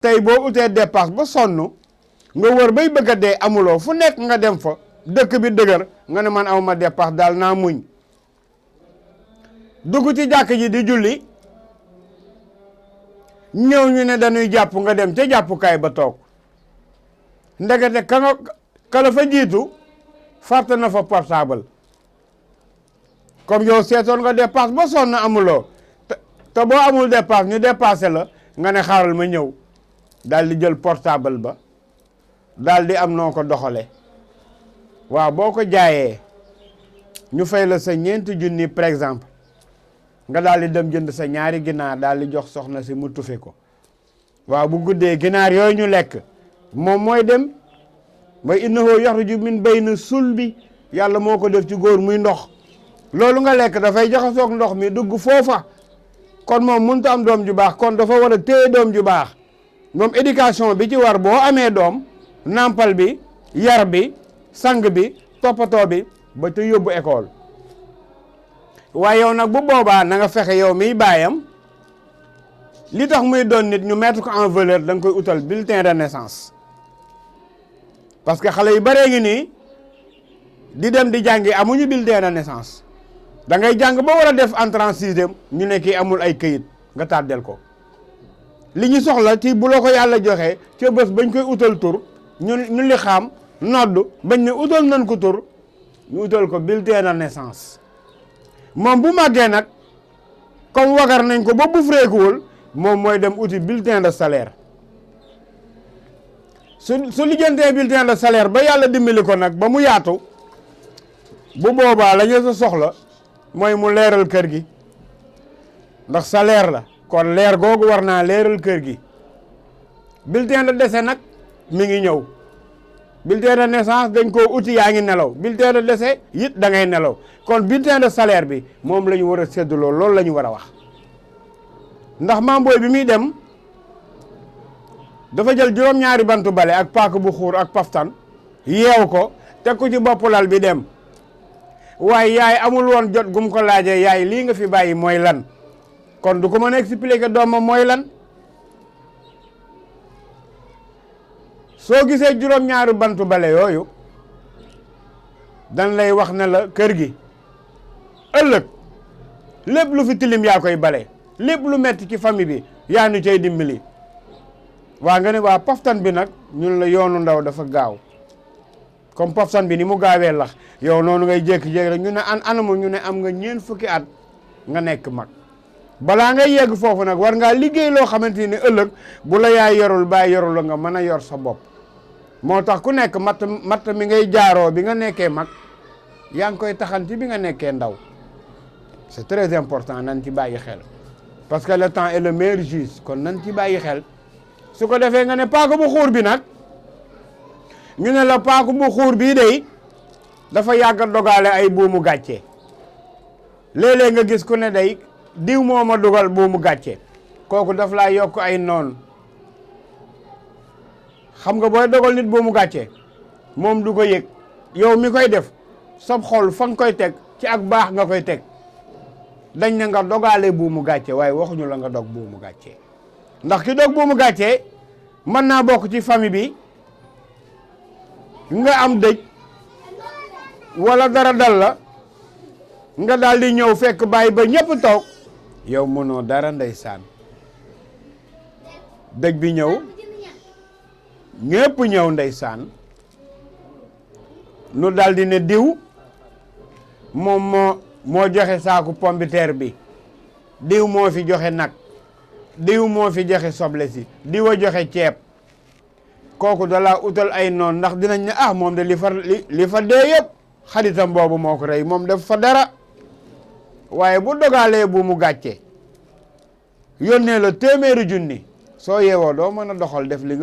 tey boo utee dépasse ba sonn nga wër bay bëgg a dee amuloo fu nekk nga dem fa dëkk bi dëgër nga ne man aw ma dépasse daal naa muñ dugg ci jàkk ji di julli ñëw ñu ne dañuy jàpp nga dem ca jàppukaay ba toog ndekete ka la fa jiitu fàtte na fa portable comme yow seetoon nga dépasse ba sonn amuloo te boo amul dépasse ñu dépassé la nga ne xaaral ma ñëw daal di jël portable ba daal di am noo ko doxale waaw boo ko jaayee ñu fay la sa 4 junni par exemple nga daal di dem jënd sa 2 ginaar daal di jox soxna si mu tufe ko waaw bu guddee ginaar yooyu ñu lekk moom mooy dem mooy innahu yaxruju min bayni sulbi yàlla moo ko def ci góor muy ndox loolu nga lekk dafay jaxasoog ndox mi dugg foofa kon moom mënut am doom ju baax kon dafa war a téye doom ju baax moom éducation bi ci war boo amee doom nampal bi yar bi sang bi toppatoo bi ba te yóbbu école waaye yow nag bu boobaa na nga fexe yow miy baayam li tax muy doon nit ñu mettre ko en valeur da nga koy utal bulletin de naissance parce que xale yu baree ngi nii di dem di jàngi amuñu bulletin de naissance da ngay jàng ba war a def entrée en sixième ñu ne kii amul ay këyit nga tàddel ko li ñu soxla ci bu la ko yàlla joxee ca bés bañ koy utal tur ñu li xam nodd bañ ne utal nañ ko tur ñu utal ko bulletin de naissance moom bu màggee nag comme wagar nañ ko ba bu fréekuwul moom mooy dem uti bulletin de salaire su lijjantee bulletin de salaire ba yàlla dimbali ko nag ba mu yaatu bu boobaa la ñu sa soxla mooy mu leeral kër gi ndax salaire la kon leer googu war naa leeral kër gi bulletin de décès nag mi ngi ñëw bulletin de naissance dañ koo uti yaa ngi nelaw bulletin de décès it da ngay nelaw kon bulletin de salaire bi moom la ñu war a séddaloo loolu la ñu war a wax ndax Mame bi muy dem dafa jël juróom-ñaari bantu bale ak paaka bu xuur ak paftan yeew ko teg ko ci bopp lal bi dem waaye yaay amul woon jot gum ko laajee yaay lii nga fi bàyyi mooy lan kon du ko mën a expliquer doomam mooy lan soo gisee juróom-ñaari bantu bale yooyu dan lay wax ne la kër gi ëllëg lépp lu fi tilim yaa koy bale lépp lu metti ci famille bi yaa nu cay dimbali waa nga ne waa paftan bi nag ñun la yoonu ndaw dafa gaaw comme paftan bi ni mu gaawee lax yow noonu ngay jékki-jékki rek ñu ne anamu ñu ne am nga 4 fukki at nga nekk mag balaa ngay yegg foofu nag war ngaa liggéey loo xamante ni ëllëg bu la yaay yorul baay yorul la nga mën a yor sa bopp moo tax ku nekk matt mi ngay jaaroo bi nga nekkee mag yaa ngi koy taxanti bi nga nekkee ndaw c'est très important nañ ci bàyyi xel parce que le temps est le meilleur juge kon nañ ci bàyyi xel su ko defee nga ne paaka bu xuur bi nag ñu ne la paaka bu xuur bii day dafa yàgg a dogaale ay buumu gàcce léeg-léeg nga gis ku ne day diw moo ma dugal buumu gàcce kooku daf laa yokk ay noon xam nga booy dogal nit buumu gàcce moom du ko yëg yow mi koy def sab xol fa nga koy teg ci ak baax nga koy teg dañ ne nga dogaale buumu gàcce waaye waxuñu la nga dog buumu gàcce ndax ki dog buumu gàcce mën naa bokk ci famille bi nga am dëj wala dara dal la nga daal di ñëw fekk bàyyi ba ñëpp toog yow mënoo dara ndeysaan dëj bi ñëw ñëpp ñëw ndeysaan nu daal di ne diw moom moo joxe saaku pombiteer bi diw moo fi joxe nag diw moo fi joxe soble si diw a joxe ceeb kooku dalaa utal ay noon ndax dinañ ne ah moom de li fa dee yëpp xaritam boobu moo ko rey moom def fa dara waaye bu dogaalee bu mu gàcce yónnee la 100 junni soo yeewoo doo mën a doxal def li nga